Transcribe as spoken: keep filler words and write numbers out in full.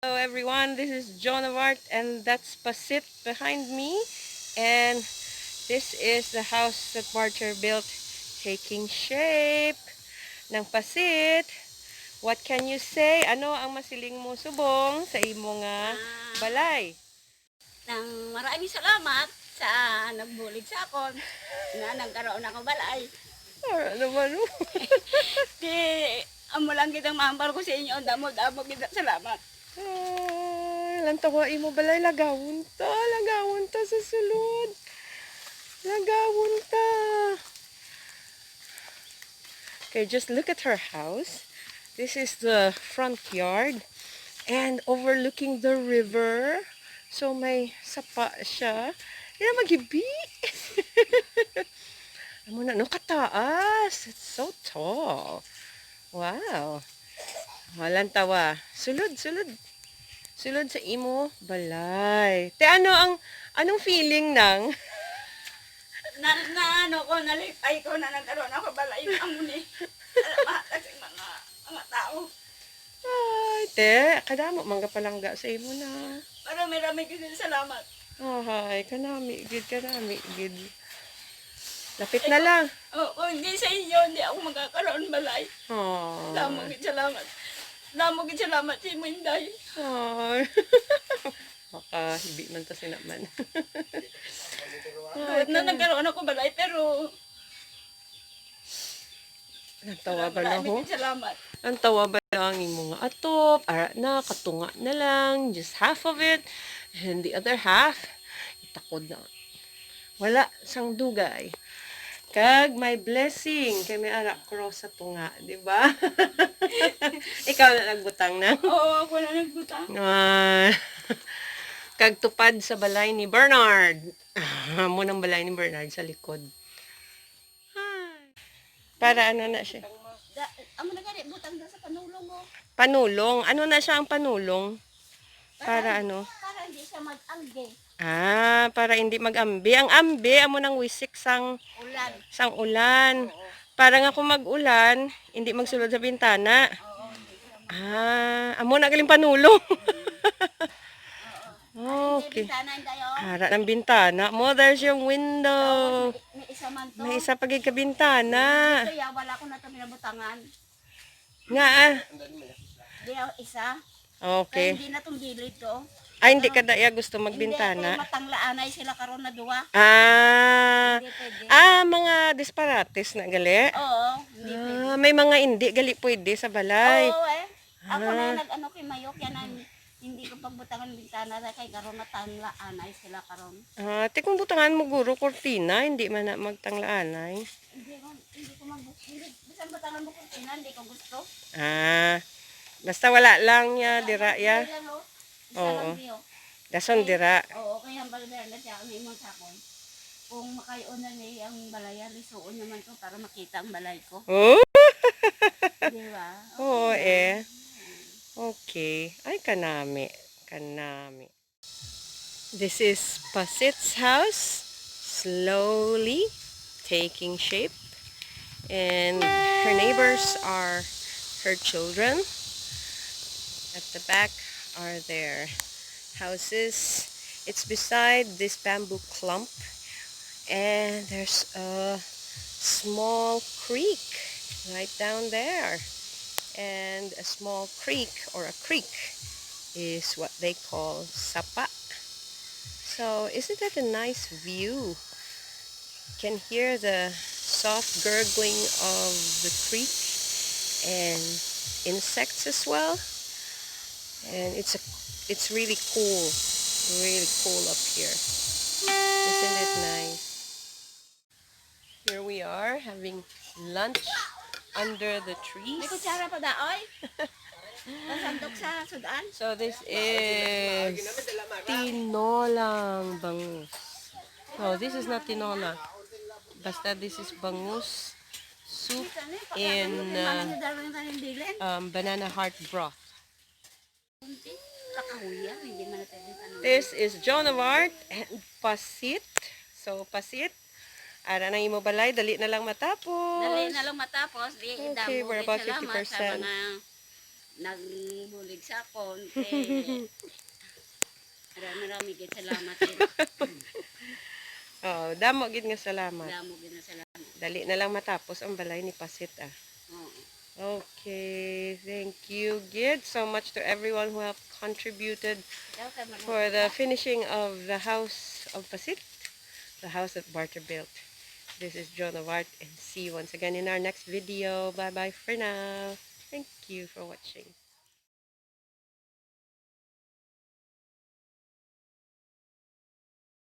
Hello everyone, this is Joan of Arc and that's Pasit behind me. And this is the house that Martyr built, taking shape. Ng Pasit, what can you say? Ano ang masiling mo subong sa imo nga balay? Nang maraming salamat sa nagbulig sa akon na nagkaroon ako balay. Para naman mo. Di, amo lang gid ang mahambal ko sa inyo. Damo-damo gid ang salamat. Ay, lantawa imo balay, lagawon ta, lagawon ta sa sulod. Lagawon ta. Okay, just look at her house. This is the front yard and overlooking the river. So may sapa siya. Kaya magibi. Amo na, no, kataas. It's so tall. Wow. Walang tawa. Sulod, sulod. Sulod sa imo balay. Te, ano ang, anong feeling nang? Na, na ano ko, nalipay ko na nagkaroon ako balay. Amo ni. Salamat sa mga, mga tao. Ay, te, kadamo man ka palangga sa imo na. Marami-rami gid salamat. Ahay, kanami gid, kanami gid. Lapit na lang. Oh, kung hindi sa inyo, hindi ako magkakaroon balay. Oh. Damo gid salamat. Damo gid salamat sa imo, Inday. Ay. Makahibi man ta sinaman. Kahit na nagkaroon ako balay, pero Ang tawa ba na marami ho? Gid salamat. Ang tawa ba na ang imo nga atop? Ara na, katunga na lang. Just half of it. And the other half, itakod na. Wala sang dugay. Kag may blessing kay may ara cross sa tunga, di ba? Ikaw na nagbutang na. Oo, ako na nagbutang. Ah, kag tupad sa balay ni Bernard. Amo nang balay ni Bernard sa likod. Hi. Para ano na siya? Da, amo na gani, butang da sa panulong mo. Panulong. Ano na siya ang panulong? Para ano? Para hindi siya mag-angge. Ah, para hindi mag-ambi. Ang ambi, amo nang wisik sang, Ulan. sang ulan. Para nga kung mag-ulan, hindi magsulod sa bintana. Oo, hindi siya mag- Ah, amo na galing panulong. Okay. Bintana, Inday, oh. Ara ng bintana mo, there's yung window. May, may isa man to. May isa pa gid ka bintana. Kaya wala ko na ito pinabutangan. Nga ah. Di, oh, isa. Okay. Hindi na tong gilid to. Ay, hindi ka daya gusto magbintana. Hindi, matanglaanay sila karon na duwa. Ah. Hindi pwede. Ah, mga disparates na gali. Oo, hindi pwede. Ah, may mga hindi gali pwede sa balay. Oo, eh. Ako na nag-ano kay Mayok, yan ang hindi ko pagbutangan bintana na kay karon matanglaanay sila karon. Ah, ti kung butangan mo guro kortina, hindi man na magtanglaanay. Hindi ko, hindi ko mag, hindi, bisan butangan mo kortina, hindi ko gusto. Ah, basta wala lang ya dira ya. Hindi lang, oh. Isa Oo. Lang, Dio. Dason dira. Oo, kaya ang balay na siya, ang imong sakon. Kung makayon na ni ang balaya, lisuon naman ko para makita ang balay ko. Oh? Di ba? Oo eh. Okay. Ay, kanami. Kanami. This is Pasit's house, slowly taking shape. And her neighbors are her children. At the back are their houses. It's beside this bamboo clump. And there's a small creek right down there. And a small creek or a creek is what they call sapa. So, isn't that a nice view? Can hear the soft gurgling of the creek and insects as well. And it's a, it's really cool, really cool up here. Isn't it nice? Here we are having lunch under the trees. May kutsara pa daoy? Pasandok sa sudan? So this is tinolang bangus. No, this is not tinola. Basta this is bangus soup in uh, Darwin kaning bilin. Um, banana heart broth. Kakahuya, hindi man natin ano. This is Joan of Arc and Pasit. So, Pasit, ara na imo balay, dali na lang matapos. Dali na lang matapos. Di, Okay, we're about fifty percent. Mga Nagbulig sa akon, eh. Marami, marami gid salamat gid. Oh, damo gid nga salamat. Damo gid na salamat. Dali na lang matapos ang balay ni Pasit, ah. Oo. Okay, thank you gid so much to everyone who have contributed Ikaw kay Maria. For the finishing of the house of Pasit, the house that Barter built. This is Joan of Arc, and see you once again in our next video. Bye bye for now. Thank you for watching.